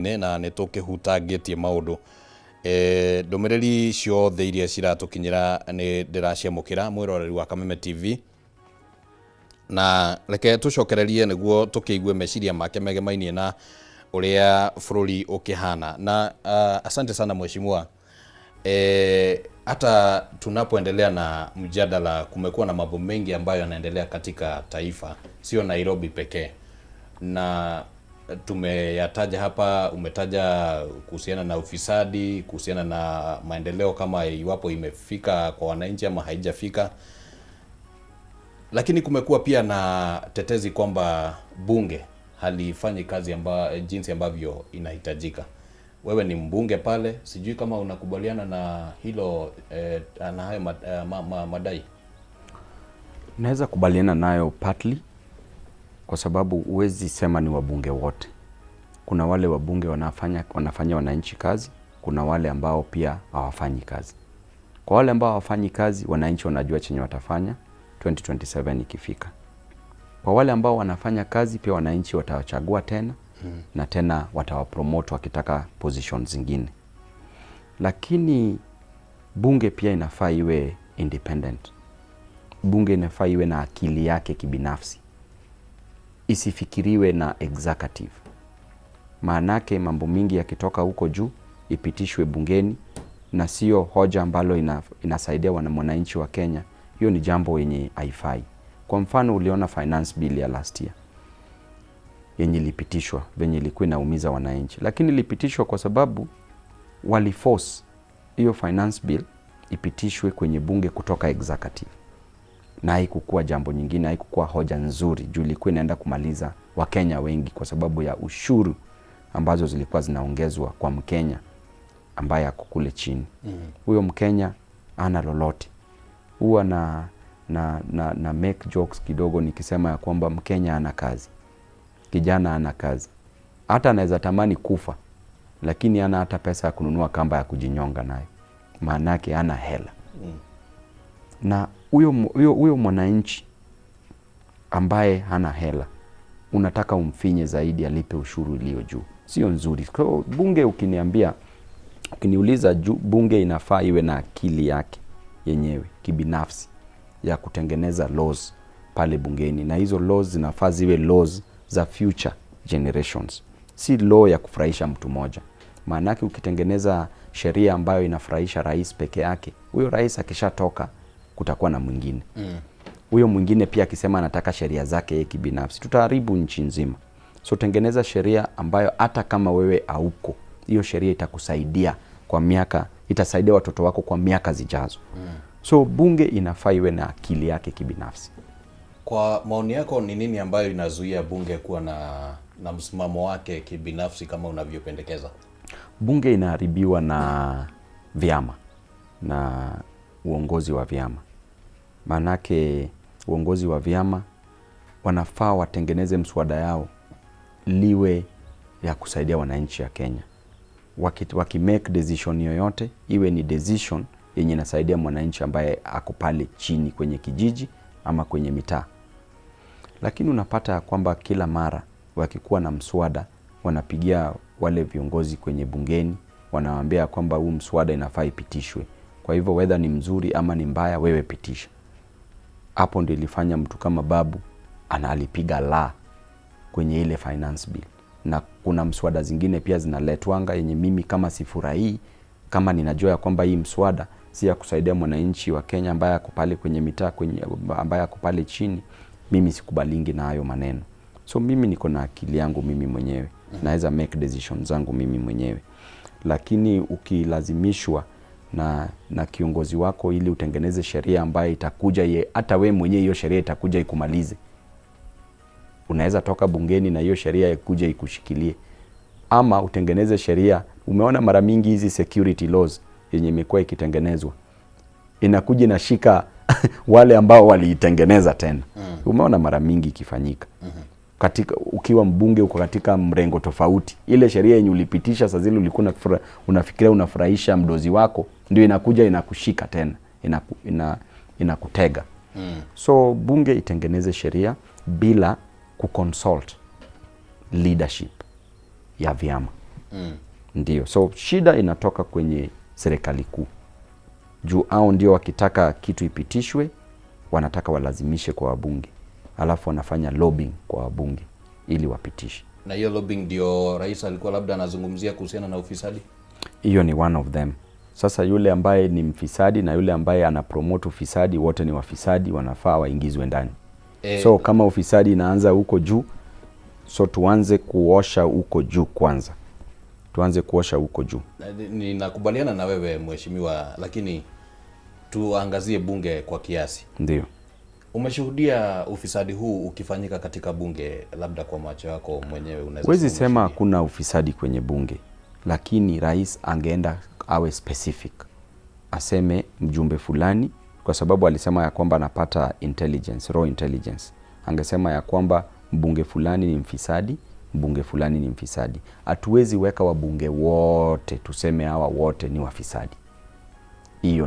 Na nĩ tũkĩhutangĩtie maũndũ ndũmĩrĩri ciothe iria ciratũkinyĩra nĩ ndĩraciamũkĩra, mwĩroreri wa Kameme TV, na reke tũcokererie nĩguo tũkĩigue meciria make megemainie na ũrĩa bũrũri ũkĩhana. Na asante sana, mheshimiwa. Hata tunapoendelea na mjadala, kumekuwa na mambo mengi ambayo yanaendelea katika taifa, sio Nairobi pekee, na tumeyataja hapa. Umetaja kuhusiana na ufisadi, kuhusiana na maendeleo kama iwapo imefika kwa wananchi ama haijafika, lakini kumekuwa pia na tetezi kwamba bunge halifanyi kazi jinsi ambavyo inahitajika. Wewe ni mbunge pale, sijui kama unakubaliana na hilo na hayo madai. Naweza kubaliana nayo partly kwa sababu huwezi sema ni wabunge wote. Kuna wale wabunge wanafanya wananchi kazi, kuna wale ambao pia hawafanyi kazi. Kwa wale ambao hawafanyi kazi, wananchi wanajua chenye watafanya 2027 ikifika. Kwa wale ambao wanafanya kazi pia wananchi watawachagua tena na tena watawapromote wakitaka position zingine. Lakini bunge pia inafaa iwe independent. Bunge inafaa iwe na akili yake kibinafsi, isifikiriwe na executive. Maanake mambo mingi yakitoka huko juu ipitishwe bungeni na sio hoja ambalo inasaidia mwananchi wa Kenya, hiyo ni jambo yenye haifai. Kwa mfano, uliona finance bill ya last year yenye ilipitishwa venye ilikuwa inaumiza wananchi, lakini ilipitishwa kwa sababu waliforce hiyo finance bill ipitishwe kwenye bunge kutoka executive, na haikukuwa jambo nyingine, haikukuwa hoja nzuri juu ilikuwa inaenda kumaliza Wakenya wengi kwa sababu ya ushuru ambazo zilikuwa zinaongezwa kwa Mkenya ambaye ako kule chini. Huyo Mkenya ana lolote. Huwa na make jokes kidogo nikisema ya kwamba Mkenya ana kazi, kijana ana kazi, hata anaweza tamani kufa, lakini ana hata pesa ya kununua kamba ya kujinyonga nayo, maanake ana hela. Na huyo mwananchi ambaye hana hela unataka umfinye zaidi alipe ushuru iliyo juu, sio nzuri. Kwa hiyo bunge, ukiniambia, ukiniuliza bunge inafaa iwe na akili yake yenyewe kibinafsi ya kutengeneza laws pale bungeni, na hizo laws zinafaa ziwe laws za future generations, si law ya kufurahisha mtu mmoja. Maanake ukitengeneza sheria ambayo inafurahisha rais peke yake, huyo rais akishatoka kutakuwa na mwingine huyo mwingine pia akisema anataka sheria zake yeye kibinafsi, tutaharibu nchi nzima. So tengeneza sheria ambayo hata kama wewe hauko, hiyo sheria itakusaidia kwa miaka, itasaidia watoto wako kwa miaka zijazo. So bunge inafaa iwe na akili yake kibinafsi. Kwa maoni yako, ni nini ambayo inazuia bunge kuwa na msimamo wake kibinafsi kama unavyopendekeza? Bunge inaharibiwa na vyama na uongozi wa vyama. Maanake uongozi wa vyama wanafaa watengeneze mswada yao liwe ya kusaidia wananchi ya Kenya. Waki make decision yoyote iwe ni decision yenye inasaidia mwananchi ambaye ako pale chini kwenye kijiji ama kwenye mitaa. Lakini unapata ya kwamba kila mara wakikuwa na mswada wanapigia wale viongozi kwenye bungeni, wanawaambia kwamba huu mswada inafaa ipitishwe. Kwa hivyo whether ni mzuri ama ni mbaya, wewe pitisha. Hapo ndio ilifanya mtu kama Babu alipiga la kwenye ile finance bill. Na kuna mswada zingine pia zinaletwanga yenye mimi kama sifurahii, kama ninajua ya kwamba hii mswada si ya kusaidia mwananchi wa Kenya ambaye ako pale kwenye mitaa, kwenye ambaye ako pale chini, mimi sikubalingi na hayo maneno. So mimi niko na akili yangu mimi mwenyewe, naweza make decisions zangu mimi mwenyewe. Lakini ukilazimishwa na kiongozi wako ili utengeneze sheria ambayo itakuja ye, hata we mwenyewe hiyo sheria itakuja ikumalize. Unaweza toka bungeni na hiyo sheria ikuja ikushikilie, ama utengeneze sheria. Umeona mara mingi hizi security laws yenye imekuwa ikitengenezwa inakuja inashika wale ambao waliitengeneza tena. Umeona mara mingi ikifanyika. Katika ukiwa mbunge uko katika mrengo tofauti, ile sheria yenye ulipitisha saa zile ulikuwa unafikiria unafurahisha mdozi wako, ndio inakuja inakushika tena, inakutega. So bunge itengeneze sheria bila kuconsult leadership ya vyama. Ndio, so shida inatoka kwenye serikali kuu, juu au ndio wakitaka kitu ipitishwe wanataka walazimishe kwa wabunge, alafu wanafanya lobbying kwa wabunge ili wapitishe. Na hiyo lobbying ndio rais alikuwa labda anazungumzia kuhusiana na ufisadi. Hiyo ni one of them. Sasa yule ambaye ni mfisadi na yule ambaye ana promote ufisadi, wote ni wafisadi, wanafaa waingizwe ndani. So kama ufisadi inaanza huko juu, so tuanze kuosha huko juu kwanza, tuanze kuosha huko juu. Ninakubaliana na wewe mheshimiwa, lakini tuangazie bunge kwa kiasi. Ndio. Umeshuhudia ufisadi huu ukifanyika katika bunge, labda kwa macho yako mwenyewe unaweza Huwezi sema sema umeshuhudia? hakuna ufisadi kwenye bunge, lakini rais angeenda awe specific, aseme mjumbe fulani, kwa sababu alisema ya kwamba anapata intelligence, raw intelligence. Angesema ya kwamba mbunge fulani ni mfisadi, mbunge fulani ni mfisadi. Hatuwezi weka wabunge wote tuseme hawa wote ni wafisadi. Hiyo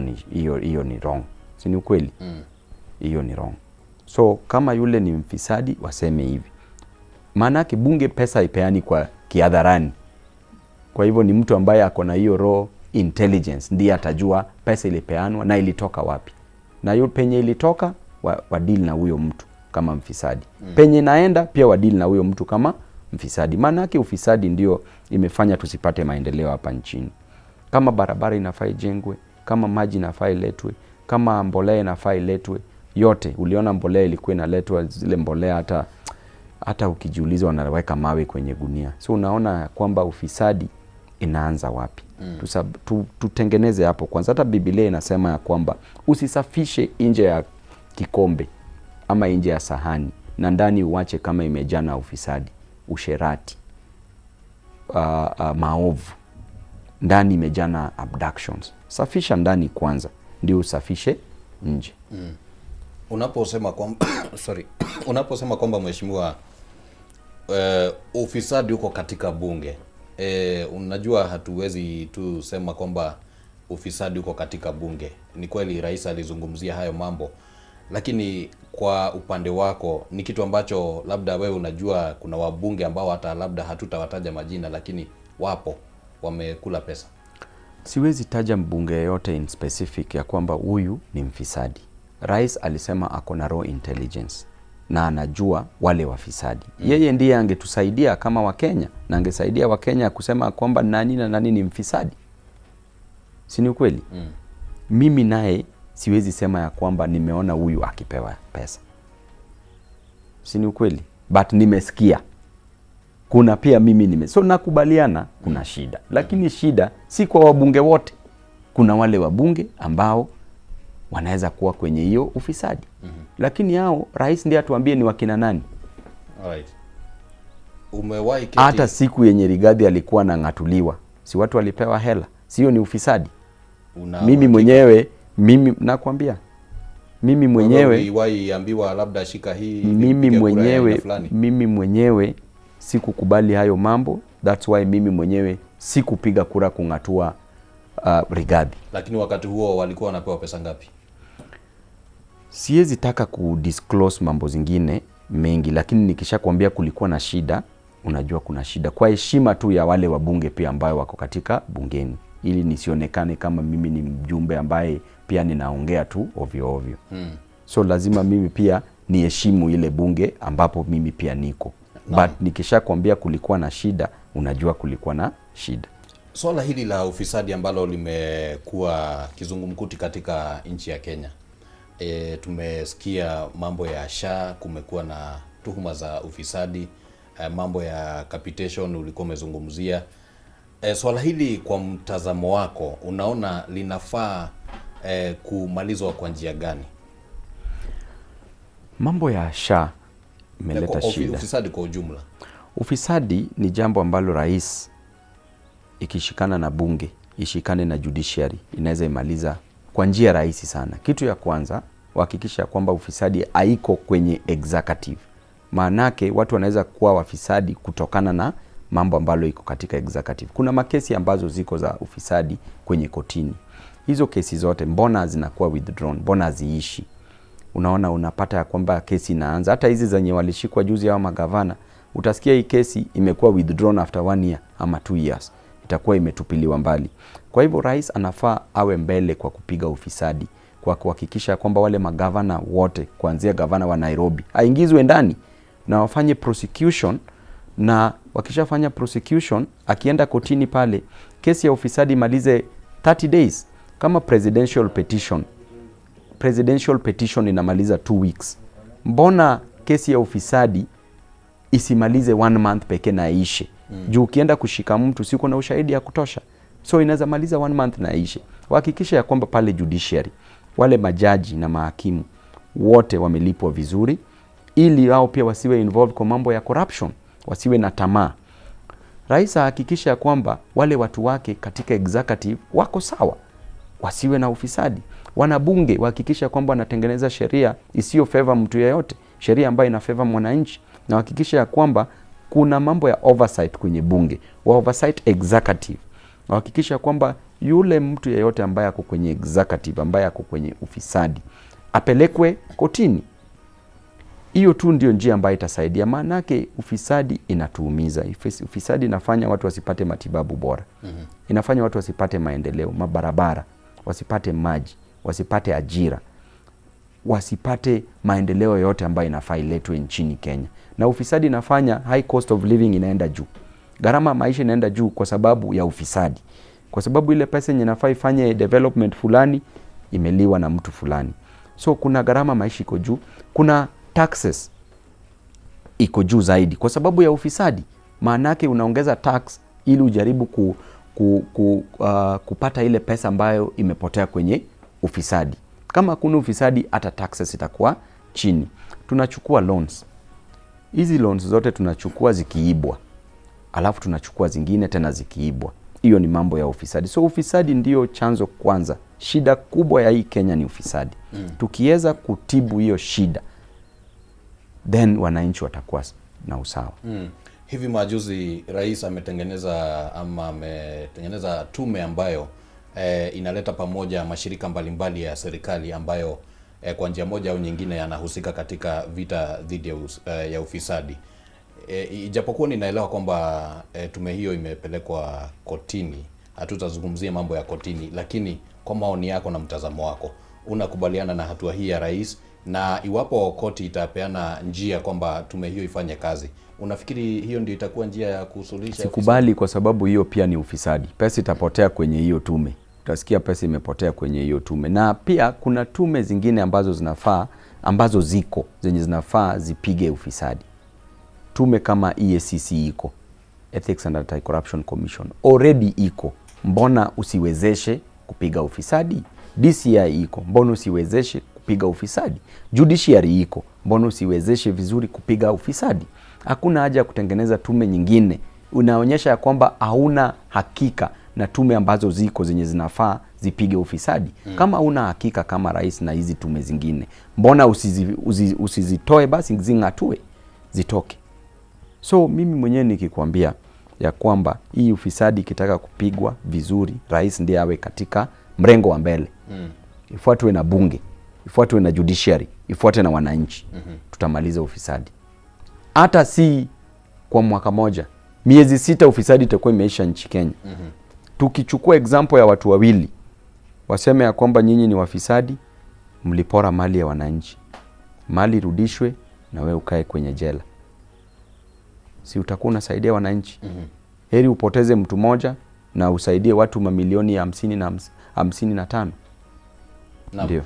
ni wrong, si ni ukweli? Hiyo ni wrong. So kama yule ni mfisadi waseme hivi, maanake bunge pesa haipeani kwa kihadharani. Kwa hivyo ni mtu ambaye ako na hiyo raw intelligence ndiye atajua pesa ilipeanwa na ilitoka wapi, na hiyo penye ilitoka wa deal na huyo mtu kama mfisadi. Penye inaenda pia wa deal na huyo mtu kama mfisadi. Maanake ufisadi ndio imefanya tusipate maendeleo hapa nchini. Kama barabara inafaa ijengwe, kama maji inafaa iletwe, kama mbolea inafaa iletwe, yote uliona mbolea ilikuwa inaletwa, zile mbolea hata ukijiuliza wanaweka mawe kwenye gunia. So unaona kwamba ufisadi inaanza wapi? Tutengeneze hapo kwanza. Hata Biblia inasema ya kwamba usisafishe nje ya kikombe ama nje ya sahani na ndani uache kama imejaa na ufisadi, usherati, maovu, ndani imejaa na abductions. Safisha ndani kwanza ndio usafishe nje. Unaposema kwamba sorry, unaposema kwamba mheshimiwa, ufisadi uko katika bunge, unajua hatuwezi tu sema kwamba ufisadi uko katika bunge. Ni kweli rais alizungumzia hayo mambo, lakini kwa upande wako ni kitu ambacho labda wewe unajua kuna wabunge ambao hata labda hatutawataja majina, lakini wapo wamekula pesa. Siwezi taja mbunge yeyote in specific ya kwamba huyu ni mfisadi. Rais alisema ako na raw intelligence na anajua wale wafisadi. Yeye ndiye angetusaidia kama Wakenya na angesaidia Wakenya kusema kwamba nani na nani ni mfisadi, si ni ukweli? Mimi naye siwezi sema ya kwamba nimeona huyu akipewa pesa, si ni ukweli? But nimesikia kuna pia mimi nime so nakubaliana kuna shida, lakini shida si kwa wabunge wote. Kuna wale wabunge ambao wanaweza kuwa kwenye hiyo ufisadi, lakini hao rais ndiye atuambie ni wakina nani. Alright. Umewahi keti Hata siku yenye Rigathi alikuwa anang'atuliwa, si watu walipewa hela? Sio ni ufisadi? Una Mimi uhakika? mwenyewe, mimi nakwambia, mimi Wewe mwenyewe uliwahi ambiwa labda shika hii ili mimi upige kura ya aina mwenyewe fulani? Mimi mwenyewe sikukubali hayo mambo. That's why mimi mwenyewe sikupiga kura kung'atua Rigathi. Lakini wakati huo walikuwa wanapewa pesa ngapi? Siwezi taka kudisclose mambo zingine mengi, lakini nikishakwambia kulikuwa na shida, unajua kuna shida, kwa heshima tu ya wale wabunge pia ambayo wako katika bungeni, ili nisionekane kama mimi ni mjumbe ambaye pia ninaongea tu ovyo ovyo. So lazima mimi pia niheshimu ile bunge ambapo mimi pia niko. But nikishakwambia kulikuwa na shida, unajua kulikuwa na shida. Swala hili la ufisadi ambalo limekuwa kizungumkuti katika nchi ya Kenya. Tumesikia mambo ya SHA, kumekuwa na tuhuma za ufisadi, mambo ya capitation ulikuwa umezungumzia. Swala hili kwa mtazamo wako unaona linafaa kumalizwa kwa njia gani? Mambo ya SHA imeleta shida. Ufisadi kwa ujumla. Ufisadi ni jambo ambalo rais ikishikana na bunge, ishikane na judiciary, inaweza imaliza kwa njia rahisi sana. Kitu ya kwanza, wahakikisha kwamba ufisadi haiko kwenye executive. Maanake watu wanaweza kuwa wafisadi kutokana na mambo ambalo iko katika executive. Kuna makesi ambazo ziko za ufisadi kwenye kotini. Hizo kesi zote mbona zinakuwa withdrawn? Mbona haziishi? Unaona, unapata ya kwamba kesi inaanza, hata hizi zenye walishikwa juzi hao magavana, Utasikia hii kesi imekuwa withdrawn after 1 year ama 2 years, itakuwa imetupiliwa mbali. Kwa hivyo rais anafaa awe mbele kwa kupiga ufisadi, kwa kuhakikisha kwamba wale magavana wote kuanzia gavana wa Nairobi aingizwe ndani na wafanye prosecution, na wakishafanya prosecution, akienda kotini pale, kesi ya ufisadi imalize 30 days. Kama presidential petition inamaliza 2 weeks, mbona kesi ya ufisadi isimalize one month pekee na ishe? Juu ukienda kushika mtu si kuna ushahidi ya kutosha, so inaweza maliza one month na ishe. Wahakikishe ya kwamba pale judiciary wale majaji na mahakimu wote wamelipwa vizuri, ili wao pia wasiwe involved kwa mambo ya corruption, wasiwe na tamaa. Rais ahakikishe ya kwamba wale watu wake katika executive wako sawa, wasiwe na ufisadi. Wanabunge wahakikisha kwamba wanatengeneza sheria isiyo favor mtu yeyote, sheria ambayo ina favor mwananchi, na wahakikisha ya kwamba kuna mambo ya oversight kwenye bunge, wa oversight executive, wahakikisha kwamba yule mtu yeyote ambaye ako kwenye executive, ambaye ako kwenye ufisadi apelekwe kotini. Hiyo tu ndio njia ambayo itasaidia, maanake ufisadi inatuumiza. Ufisadi inafanya watu wasipate matibabu bora, inafanya watu wasipate maendeleo, mabarabara, wasipate maji, wasipate ajira, wasipate maendeleo yote ambayo inafaa iletwe nchini Kenya. Na ufisadi inafanya high cost of living inaenda juu, gharama ya maisha inaenda juu kwa sababu ya ufisadi, kwa sababu ile pesa yenye inafaa ifanye development fulani imeliwa na mtu fulani. So kuna gharama maisha iko juu, kuna taxes iko juu zaidi kwa sababu ya ufisadi. Maanake unaongeza tax ili ujaribu kupata ile pesa ambayo imepotea kwenye ufisadi. Kama hakuna ufisadi, hata taxes itakuwa chini. Tunachukua loans, hizi loans zote tunachukua zikiibwa, alafu tunachukua zingine tena zikiibwa. Hiyo ni mambo ya ufisadi. So ufisadi ndio chanzo kwanza. Shida kubwa ya hii Kenya ni ufisadi. Tukiweza kutibu hiyo shida, then wananchi watakuwa na usawa. Hivi majuzi rais ametengeneza ama ametengeneza tume ambayo inaleta pamoja mashirika mbalimbali ya serikali ambayo kwa njia moja au nyingine yanahusika katika vita dhidi ya ufisadi. Ijapokuwa ninaelewa kwamba tume hiyo imepelekwa kotini, hatutazungumzia mambo ya kotini, lakini kwa maoni yako na mtazamo wako, unakubaliana na hatua hii ya rais? Na iwapo koti itapeana njia kwamba tume hiyo ifanye kazi, unafikiri hiyo ndio itakuwa njia ya kusuluhisha ufisadi? Sikubali kwa sababu hiyo pia ni ufisadi. Pesa itapotea kwenye hiyo tume, utasikia pesa imepotea kwenye hiyo tume. Na pia kuna tume zingine ambazo zinafaa, ambazo ziko zenye zinafaa zipige ufisadi. Tume kama EACC iko, Ethics and Anti-Corruption Commission already iko, mbona usiwezeshe kupiga ufisadi? DCI iko, mbona usiwezeshe kupiga ufisadi? Judiciary iko, mbona usiwezeshe vizuri kupiga ufisadi? Hakuna haja ya kutengeneza tume nyingine. Unaonyesha ya kwamba hauna hakika na tume ambazo ziko zenye zinafaa zipige ufisadi. Kama una hakika kama rais na hizi tume zingine, mbona usizitoe basi zing'atue zitoke? So mimi mwenyewe nikikwambia ya kwamba hii ufisadi ikitaka kupigwa vizuri, rais ndiye awe katika mrengo wa mbele, ifuatwe na bunge, ifuatwe na judiciary, ifuatwe na wananchi, tutamaliza ufisadi. Hata si kwa mwaka moja, miezi 6 ufisadi itakuwa imeisha nchi Kenya. Tukichukua example ya watu wawili waseme ya kwamba nyinyi ni wafisadi, mlipora mali ya wananchi, mali irudishwe na wewe ukae kwenye jela, si utakuwa unasaidia wananchi? Heri upoteze mtu mmoja na usaidie watu mamilioni ya 55. Naam. Ndio.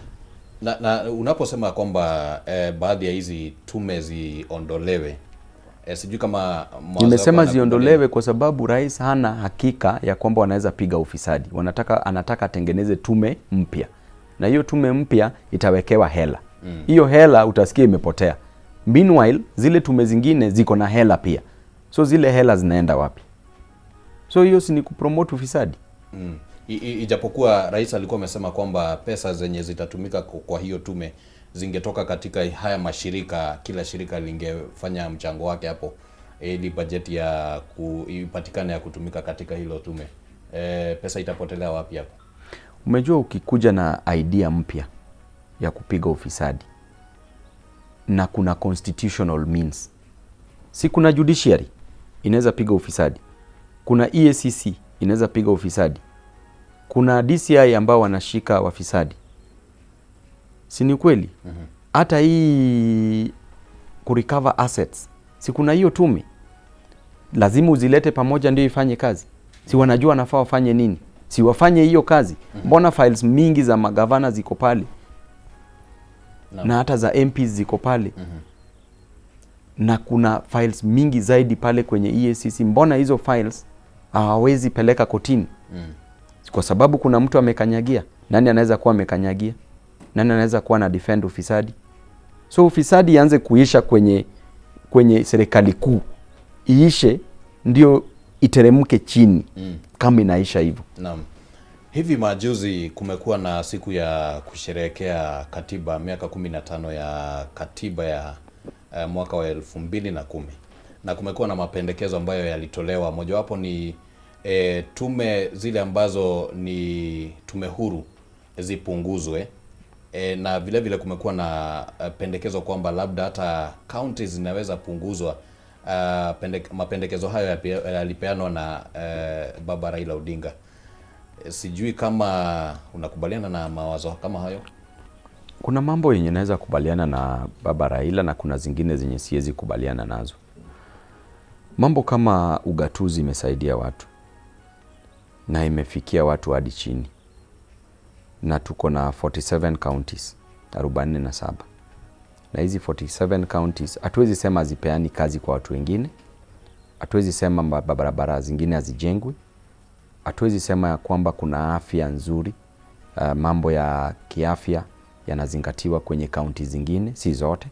Na unaposema kwamba baadhi ya hizi tume ziondolewe, sijui kama mawazo yako Nimesema yanakubaliana. ziondolewe kwa sababu rais hana hakika ya kwamba wanaweza piga ufisadi. Anataka atengeneze tume mpya, na hiyo tume mpya itawekewa hela. Hiyo hela utasikia imepotea. Meanwhile, zile tume zingine ziko na hela pia, so zile hela zinaenda wapi? So hiyo si ni kupromote ufisadi? Ijapokuwa rais alikuwa amesema kwamba pesa zenye zitatumika kwa hiyo tume zingetoka katika haya mashirika, kila shirika lingefanya mchango wake hapo ili bajeti ipatikane ya kutumika katika hilo tume. Pesa itapotelea wapi hapo? Umejua, ukikuja na idea mpya ya kupiga ufisadi na kuna constitutional means Si kuna judiciary inaweza piga ufisadi, kuna EACC inaweza piga ufisadi, kuna DCI ambao wanashika wafisadi, si ni kweli? Hata hii kurecover assets, si kuna hiyo tume? Lazima uzilete pamoja ndio ifanye kazi. Si wanajua wanafaa wafanye nini? Si wafanye hiyo kazi? Mbona files mingi za magavana ziko pale na hata za MPs ziko pale na kuna files mingi zaidi pale kwenye EACC. Mbona hizo files hawawezi peleka kotini? Kwa sababu kuna mtu amekanyagia. Nani anaweza kuwa amekanyagia? Nani anaweza kuwa na defend ufisadi? So ufisadi ianze kuisha kwenye serikali kuu, iishe ndio iteremke chini kama inaisha hivyo. Naam. Hivi majuzi kumekuwa na siku ya kusherehekea katiba, miaka 15 ya katiba ya mwaka wa 2010, na kumekuwa na mapendekezo ambayo yalitolewa. Mojawapo ni tume zile ambazo ni tume huru zipunguzwe, na vile vile kumekuwa na pendekezo kwamba labda hata counties zinaweza punguzwa. Mapendekezo hayo yalipeanwa na Baba Raila Odinga. Sijui kama unakubaliana na mawazo kama hayo. Kuna mambo yenye naweza kubaliana na Baba Raila na kuna zingine zenye siwezi kubaliana nazo. Mambo kama ugatuzi imesaidia watu na imefikia watu hadi chini, na tuko na 47 counties, 47, na hizi 47 counties hatuwezi sema hazipeani kazi kwa watu wengine, hatuwezi sema barabara zingine hazijengwi, hatuwezi sema ya kwamba kuna afya nzuri, mambo ya kiafya yanazingatiwa kwenye kaunti zingine, si zote.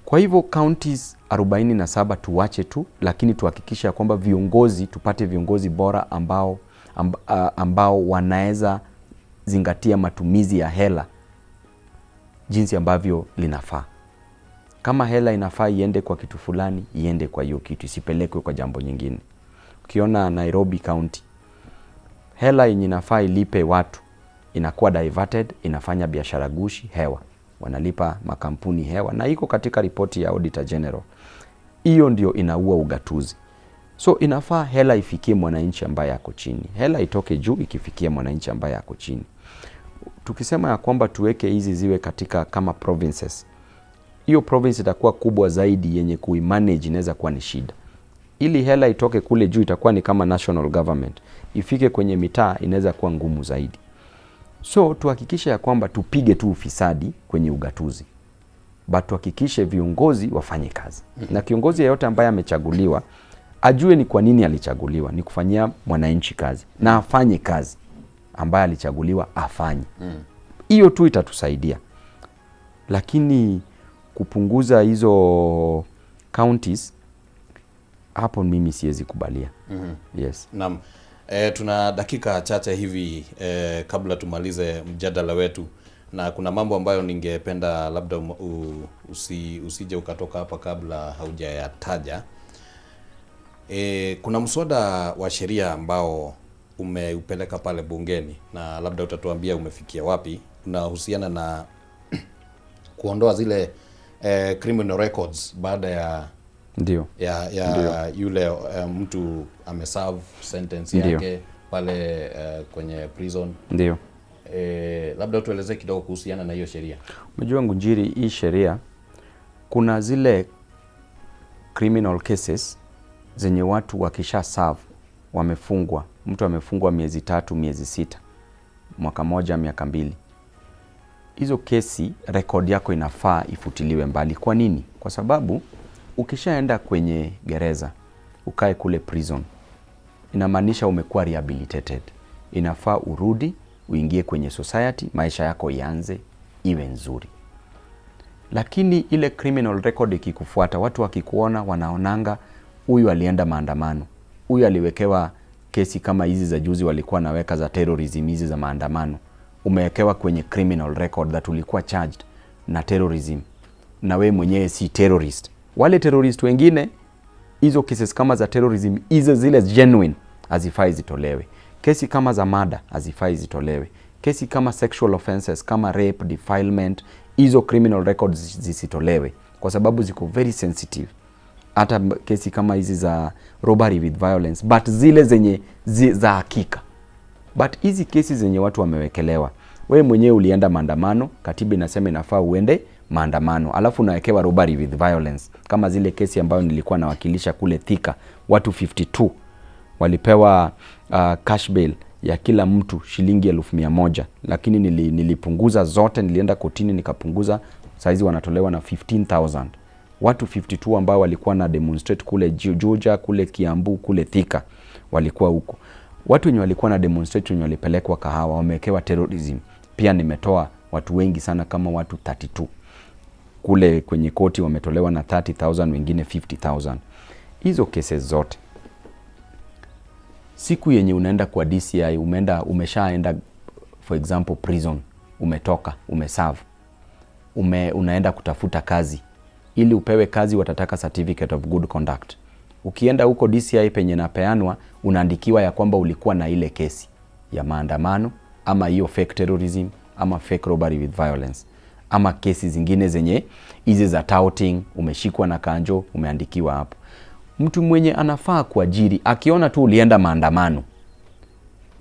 Kwa hivyo counties 47 tuwache tu, lakini tuhakikishe ya kwamba viongozi, tupate viongozi bora ambao wanaweza zingatia matumizi ya hela jinsi ambavyo linafaa. Kama hela inafaa iende kwa kitu fulani, iende kwa hiyo kitu, isipelekwe kwa jambo nyingine. Ukiona Nairobi County, hela yenye inafaa ilipe watu inakuwa diverted, inafanya biashara gushi hewa, wanalipa makampuni hewa, na iko katika ripoti ya Auditor General. Hiyo ndio inaua ugatuzi. So inafaa hela ifikie mwananchi ambaye ako chini, hela itoke juu ikifikia mwananchi ambaye ako chini. Tukisema ya kwamba tuweke hizi ziwe katika kama provinces, hiyo province itakuwa kubwa zaidi, yenye kuimanage inaweza kuwa ni shida. Ili hela itoke kule juu itakuwa ni kama national government, ifike kwenye mitaa inaweza kuwa ngumu zaidi. So tuhakikishe ya kwamba tupige tu ufisadi kwenye ugatuzi, but tuhakikishe viongozi wafanye kazi na kiongozi yeyote ambaye amechaguliwa ajue ni kwa nini alichaguliwa, ni kufanyia mwananchi kazi, na afanye kazi ambaye alichaguliwa afanye. Hiyo tu itatusaidia, lakini kupunguza hizo counties hapo mimi siwezi kubalia. Yes. Naam. Tuna dakika chache hivi kabla tumalize mjadala wetu, na kuna mambo ambayo ningependa labda usije ukatoka hapa kabla haujayataja. Kuna mswada wa sheria ambao umeupeleka pale bungeni na labda utatuambia umefikia wapi. Unahusiana na kuondoa zile criminal records baada ya ya yule mtu ameserve sentence yake pale kwenye prison. Labda tuelezee kidogo kuhusiana na hiyo sheria. Unajua Ngunjiri, hii sheria kuna zile criminal cases zenye watu wakisha serve wamefungwa, mtu amefungwa miezi 3, miezi 6, mwaka moja, miaka 2. Hizo kesi record yako inafaa ifutiliwe mbali. Kwa nini? Kwa sababu ukishaenda kwenye gereza ukae kule prison, inamaanisha umekuwa rehabilitated. Inafaa urudi uingie kwenye society, maisha yako ianze iwe nzuri. Lakini ile criminal record ikikufuata, watu wakikuona wanaonanga huyu alienda maandamano, huyu aliwekewa kesi kama hizi za juzi walikuwa naweka za terrorism, hizi za maandamano, umewekewa kwenye criminal record that ulikuwa charged na terrorism na we mwenyewe si terrorist. Wale terrorist wengine, hizo cases kama za terrorism, hizo zile genuine hazifai zitolewe. Kesi kama za murder hazifai zitolewe. Kesi kama sexual offenses kama rape, defilement, hizo criminal records zisitolewe kwa sababu ziko very sensitive. Hata kesi kama hizi za robbery with violence, but zile zenye za hakika. But hizi kesi zenye watu wamewekelewa, wewe mwenyewe ulienda maandamano, katiba inasema inafaa uende maandamano, alafu unawekewa robbery with violence, kama zile kesi ambayo nilikuwa nawakilisha kule Thika, watu 52 walipewa cash bail ya kila mtu shilingi 100,000, lakini nilipunguza zote, nilienda kotini nikapunguza, saizi wanatolewa na 15,000. Watu 52 ambao walikuwa na demonstrate kule Juja, kule Kiambu, kule Thika walikuwa huko. Watu wenye walikuwa na demonstrate wenye walipelekwa Kahawa wamewekewa terrorism. Pia nimetoa watu wengi sana kama watu 32 kule kwenye koti wametolewa na 30,000, wengine 50,000. Hizo cases zote, siku yenye unaenda kwa DCI, umeenda, umeshaenda for example prison, umetoka, umeserve, unaenda kutafuta kazi. Ili upewe kazi watataka certificate of good conduct. Ukienda huko DCI penye napeanwa, unaandikiwa ya kwamba ulikuwa na ile kesi ya maandamano ama hiyo fake terrorism ama fake robbery with violence ama kesi zingine zenye hizi za touting, umeshikwa na kanjo, umeandikiwa hapo. Mtu mwenye anafaa kuajiri akiona tu ulienda maandamano,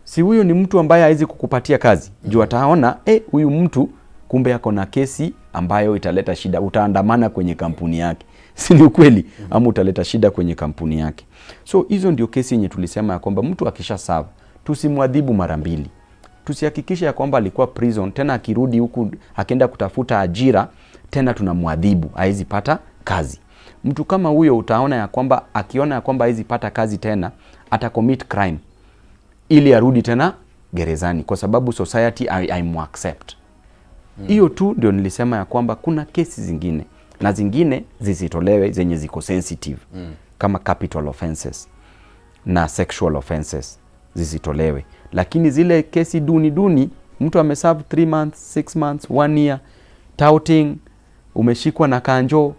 si huyo ni mtu ambaye hawezi kukupatia kazi juu ataona, huyu mtu kumbe ako na kesi ambayo italeta shida, utaandamana kwenye kampuni yake, si ni ukweli? Ama utaleta shida kwenye kampuni yake. So hizo ndio kesi yenye tulisema ya kwamba mtu akisha serve tusimwadhibu mara mbili, tusihakikishe ya kwamba alikuwa prison tena akirudi huku akienda kutafuta ajira tena tunamwadhibu hawezi pata kazi. Mtu kama huyo utaona ya kwamba akiona ya kwamba hawezi pata kazi tena ata commit crime ili arudi tena gerezani kwa sababu society haimuaccept. Hiyo tu ndio nilisema ya kwamba kuna kesi zingine na zingine zisitolewe zenye ziko sensitive kama capital offenses na sexual offenses zisitolewe, lakini zile kesi duni duni, mtu ameserve 3 months, 6 months, 1 year, touting, umeshikwa na kanjo,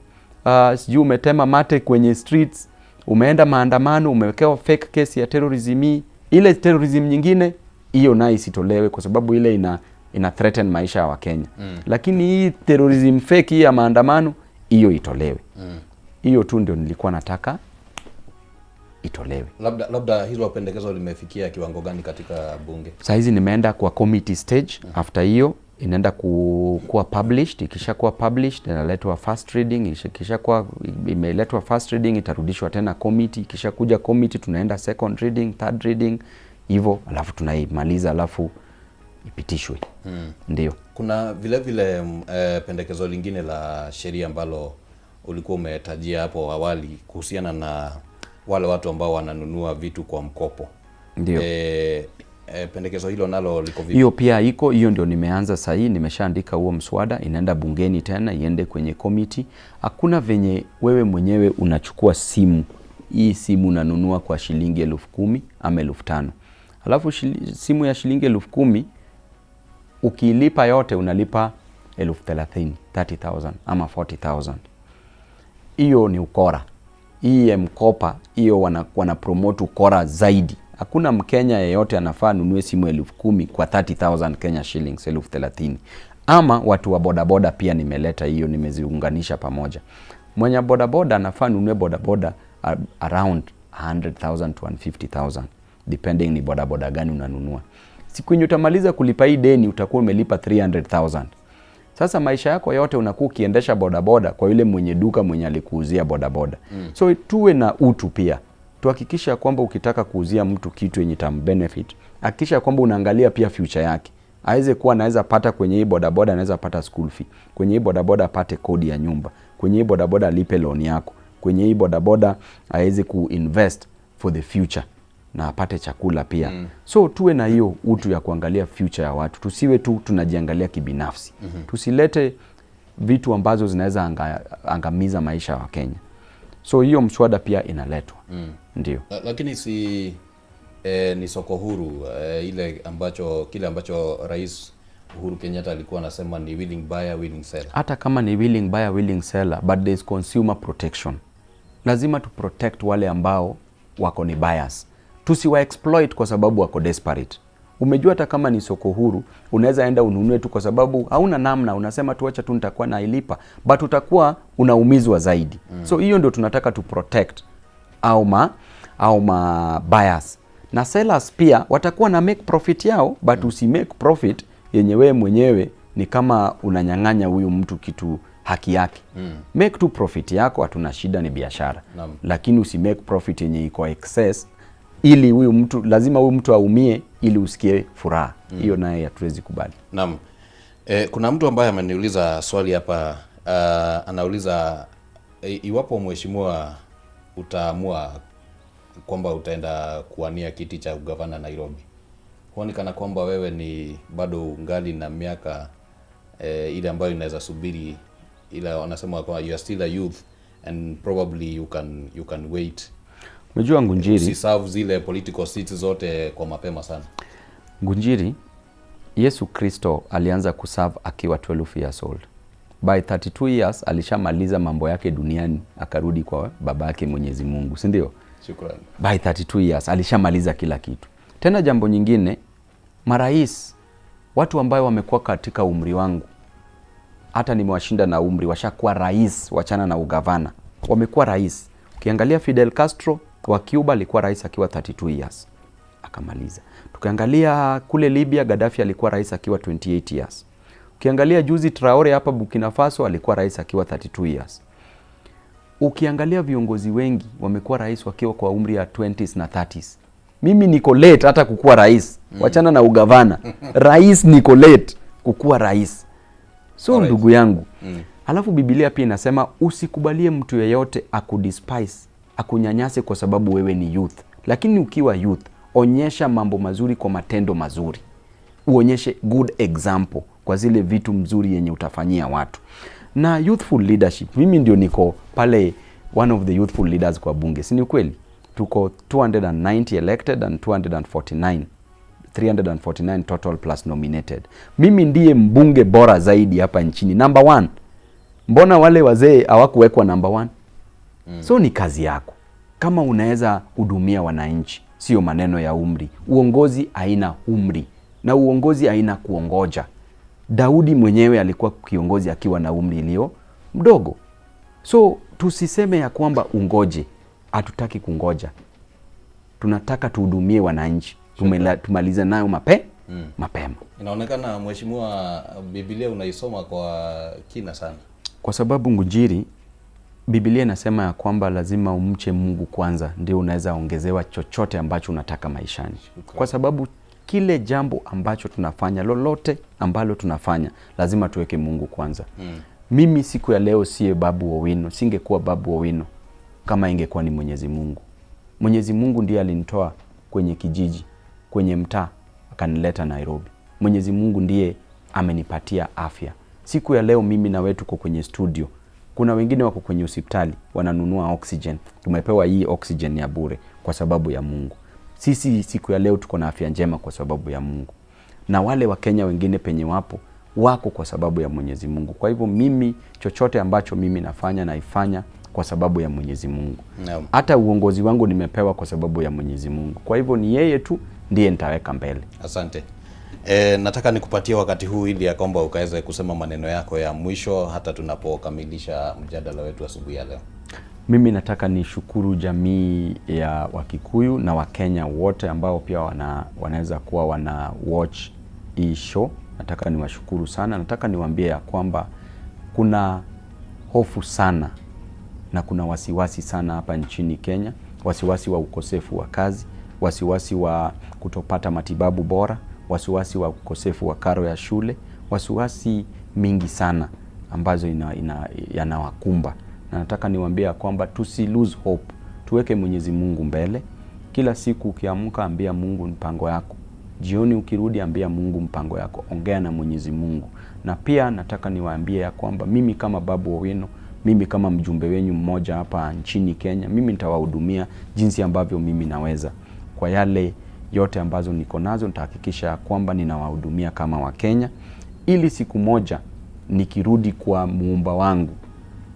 sijui umetema mate kwenye streets, umeenda maandamano, umewekewa fake case ya terrorism, hii ile terrorism nyingine, hiyo nayo isitolewe kwa sababu ile ina threaten maisha ya Wakenya. Lakini hii terrorism fake hii ya maandamano, hiyo itolewe. Hiyo tu ndio nilikuwa nataka itolewe. Labda hilo pendekezo limefikia kiwango gani katika bunge? Saa hizi nimeenda kwa committee stage. After hiyo inaenda kuwa published. Ikishakuwa published inaletwa first reading. Ikishakuwa imeletwa first reading itarudishwa tena committee. Ikishakuja committee tunaenda second reading, third reading hivyo, alafu tunaimaliza, alafu ipitishwe. Ndio. Kuna vile vile pendekezo lingine la sheria ambalo ulikuwa umetajia hapo awali kuhusiana na wale watu ambao wananunua vitu kwa mkopo. Ndio. Pendekezo hilo nalo liko vipi? Hiyo pia iko, hiyo ndio nimeanza sahii, nimeshaandika huo mswada, inaenda bungeni tena, iende kwenye committee. Hakuna venye wewe mwenyewe unachukua simu, hii simu unanunua kwa shilingi 10,000 ama 5,000, alafu simu ya shilingi 10,000 ukiilipa yote unalipa 30,000, 30,000 ama 40,000. Hiyo ni ukora. Hii M-Kopa hiyo wana promote ukora zaidi. Hakuna Mkenya yeyote anafaa anunue simu 10,000 kwa 30,000 Kenya shillings, 30,000. Ama watu wa bodaboda pia nimeleta hiyo, nimeziunganisha pamoja. Mwenye bodaboda anafaa anunue bodaboda around 100,000 to 150,000 depending ni bodaboda gani unanunua. Siku yenye utamaliza kulipa hii deni utakuwa umelipa 300,000. Sasa maisha yako yote unakuwa ukiendesha bodaboda kwa yule mwenye duka mwenye alikuuzia bodaboda. So tuwe na utu pia, tuhakikisha kwamba ukitaka kuuzia mtu kitu yenye itambenefit, hakikisha kwamba unaangalia pia future yake, aweze kuwa anaweza pata kwenye hii bodaboda, anaweza pata school fee kwenye hii bodaboda, apate kodi ya nyumba kwenye hii bodaboda, alipe loan yako kwenye hii bodaboda, aweze kuinvest for the future na apate chakula pia. So tuwe na hiyo utu ya kuangalia future ya watu, tusiwe tu tunajiangalia kibinafsi. Tusilete vitu ambazo zinaweza angamiza maisha ya Wakenya. So hiyo mswada pia inaletwa. Ndio. Lakini si ni soko huru, ile ambacho kile ambacho Rais Uhuru Kenyatta alikuwa anasema ni willing buyer, willing seller. Hata kama ni willing buyer, willing seller, but there is consumer protection. Lazima tu protect wale ambao wako ni buyers, tusiwa exploit kwa sababu wako desperate. Umejua hata kama ni soko huru, unaweza enda ununue tu kwa sababu hauna namna, unasema tu acha tu nitakuwa nailipa, but utakuwa unaumizwa zaidi. So hiyo ndio tunataka tu protect au ma buyers na sellers pia watakuwa na make profit yao, but usi make profit yenye wewe mwenyewe ni kama unanyang'anya huyu mtu kitu haki yake. Make tu profit yako, hatuna shida, ni biashara. Lakini usi make profit yenye iko excess ili huyu mtu, lazima huyu mtu aumie ili usikie furaha. Hiyo naye hatuwezi kubali. Naam. Kuna mtu ambaye ameniuliza swali hapa, anauliza iwapo mheshimiwa utaamua kwamba utaenda kuwania kiti cha ugavana Nairobi, huoni kana kwamba wewe ni bado ungali na miaka ile ambayo inaweza subiri, ila wanasema kwamba you are still a youth and probably you can wait? Umejua Ngunjiri, Usiserve zile political seats zote kwa mapema sana. Ngunjiri, Yesu Kristo alianza kuserve akiwa 12 years old. By 32 years alishamaliza mambo yake duniani, akarudi kwa baba yake Mwenyezi Mungu, si ndio? Shukrani. By 32 years alishamaliza kila kitu. Tena jambo nyingine, marais, watu ambayo wamekuwa katika umri wangu, hata nimewashinda na umri, washakuwa rais, wachana na ugavana, wamekuwa rais. Ukiangalia Fidel Castro wa Cuba alikuwa rais akiwa 32 years akamaliza. Tukiangalia kule Libya, Gaddafi alikuwa rais akiwa 28 years. Ukiangalia juzi Traore hapa Burkina Faso alikuwa rais akiwa 32 years. Ukiangalia viongozi wengi wamekuwa rais wakiwa kwa umri ya 20s na 30s. Mimi niko late hata kukuwa rais, wachana na ugavana. Rais niko late kukuwa rais. So ndugu yangu, alafu Biblia pia inasema usikubalie mtu yeyote akudespise, akunyanyase kwa sababu wewe ni youth. Lakini ukiwa youth, onyesha mambo mazuri kwa matendo mazuri, uonyeshe good example kwa zile vitu mzuri yenye utafanyia watu. Na youthful leadership, mimi ndio niko pale one of the youthful leaders kwa bunge, si ni kweli? Tuko 290 elected and 249, 349 total plus nominated. Mimi ndiye mbunge bora zaidi hapa nchini, number one. Mbona wale wazee hawakuwekwa number one? So ni kazi yako kama unaweza hudumia wananchi, sio maneno ya umri. Uongozi haina umri na uongozi haina kuongoja. Daudi mwenyewe alikuwa kiongozi akiwa na umri iliyo mdogo. So tusiseme ya kwamba ungoje, hatutaki kungoja, tunataka tuhudumie wananchi, tumalize nayo mapema. Inaonekana mheshimiwa, Biblia unaisoma kwa kina sana. Kwa sababu Ngunjiri, Biblia inasema ya kwamba lazima umche Mungu kwanza ndio unaweza ongezewa chochote ambacho unataka maishani. Kwa sababu kile jambo ambacho tunafanya, lolote ambalo tunafanya, lazima tuweke Mungu kwanza. Mimi siku ya leo siye Babu Owino, singekuwa Babu Owino kama ingekuwa ni Mwenyezi Mungu. Mwenyezi Mungu ndiye alinitoa kwenye kijiji, kwenye mtaa, akanileta Nairobi. Mwenyezi Mungu ndiye amenipatia afya. Siku ya leo mimi na wewe tuko kwenye studio. Kuna wengine wako kwenye hospitali wananunua oxygen. Tumepewa hii oxygen ya bure kwa sababu ya Mungu. Sisi siku ya leo tuko na afya njema kwa sababu ya Mungu, na wale Wakenya wengine penye wapo wako kwa sababu ya Mwenyezi Mungu. Kwa hivyo mimi chochote ambacho mimi nafanya, naifanya kwa sababu ya Mwenyezi Mungu. Hata uongozi wangu nimepewa kwa sababu ya Mwenyezi Mungu. Kwa hivyo ni yeye tu ndiye nitaweka mbele. Asante. Nataka nikupatie wakati huu ili ya kwamba ukaweze kusema maneno yako ya mwisho hata tunapokamilisha mjadala wetu asubuhi ya leo. Mimi nataka nishukuru jamii ya Wakikuyu na Wakenya wote ambao pia wanaweza kuwa wana watch hii show. Nataka niwashukuru sana. Nataka niwaambie ya kwamba kuna hofu sana na kuna wasiwasi sana hapa nchini Kenya, wasiwasi wa ukosefu wa kazi, wasiwasi wa kutopata matibabu bora, wasiwasi wa ukosefu wa karo ya shule, wasiwasi mingi sana ambazo yanawakumba. Na nataka niwaambie ya kwamba tusi lose hope, tuweke Mwenyezi Mungu mbele. Kila siku ukiamka, ambia Mungu mpango yako. Jioni ukirudi, ambia Mungu mpango yako, ongea na Mwenyezi Mungu. Na pia nataka niwaambie ya kwamba mimi kama Babu Owino, mimi kama mjumbe wenyu mmoja hapa nchini Kenya, mimi nitawahudumia jinsi ambavyo mimi naweza. Kwa yale yote ambazo niko nazo, nitahakikisha ya kwamba ninawahudumia kama Wakenya, ili siku moja nikirudi kwa muumba wangu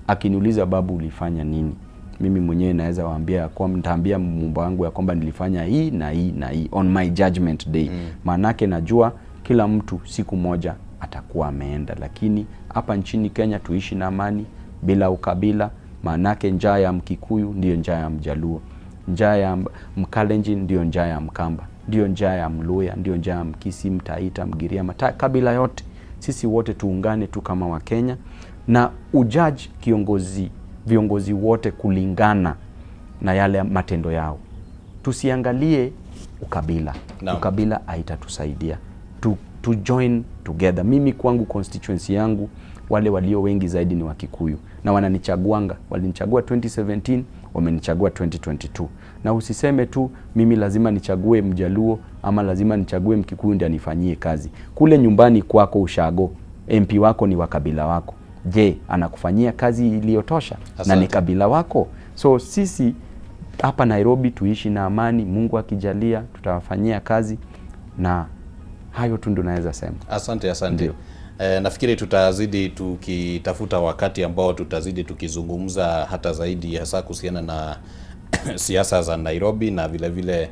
akiniuliza, Babu ulifanya nini? Mimi mwenyewe naweza waambia ya kwamba nitaambia Muumba wangu ya kwamba nilifanya hii na hii na hii on my judgment day. Maanake najua kila mtu siku moja atakuwa ameenda, lakini hapa nchini Kenya tuishi na amani bila ukabila. Maanake njaa ya Mkikuyu ndiyo njaa ya Mjaluo, njaa ya Mkalenjin ndiyo njaa ya Mkamba, ndiyo njaa ya Mluya, ndiyo njaa ya Mkisi, Mtaita, Mgiriama, kabila yote. Sisi wote tuungane tu kama Wakenya na ujudge viongozi wote kulingana na yale matendo yao. Tusiangalie ukabila. Ukabila haitatusaidia. To join together. Mimi kwangu constituency yangu wale walio wengi zaidi ni Wakikuyu na wananichaguanga. Walinichagua 2017, wamenichagua 2022. Na usiseme tu mimi lazima nichague Mjaluo ama lazima nichague Mkikuyu ndiye anifanyie kazi. Kule nyumbani kwako ushago, MP wako ni wa kabila wako. Je, anakufanyia kazi iliyotosha? Na ni kabila wako? So sisi hapa Nairobi tuishi na amani, Mungu akijalia tutawafanyia kazi, na hayo tu ndo naweza sema. Asante, asante. Ndio. Nafikiri tutazidi tukitafuta wakati ambao tutazidi tukizungumza hata zaidi, hasa kuhusiana na siasa za Nairobi na vile vile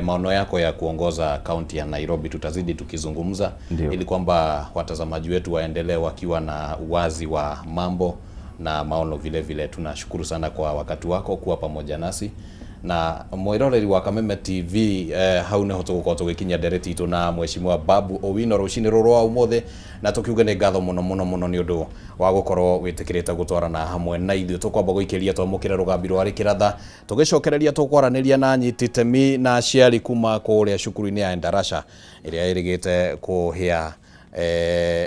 maono yako ya kuongoza kaunti ya Nairobi. Tutazidi tukizungumza ili kwamba watazamaji wetu waendelee wakiwa na uwazi wa mambo na maono vile vile. Tunashukuru sana kwa wakati wako kuwa pamoja nasi na mwiroreri wa Kameme TV. Hau niho tugukorwo tugikinyia ndereti itu na Mheshimiwa Babu Owino rucini ruru rwa umuthi, na tukiuge ni ngatho muno muno muno ni undu wa gukorwo witikirite gutwarana hamwe na ithuĩ. Tukwamba guikiria twamukire rugambi rwa Kiratha, tugicokereria tukwaraniria na anyiti itemi na aciari kuma kuria cukuru-inĩ ya Endarasha ĩrĩa ĩrĩgĩte kũhĩa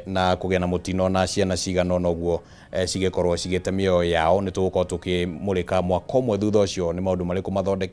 na kũgĩa na mũtino na ciana cigana ũna ũguo cigĩkorwo cigĩte mĩoyo yao. Nĩ tũgũkorwo tũkĩmũrĩka mwaka ũmwe thutha ũcio nĩ maũndũ marĩkũ mathondeke.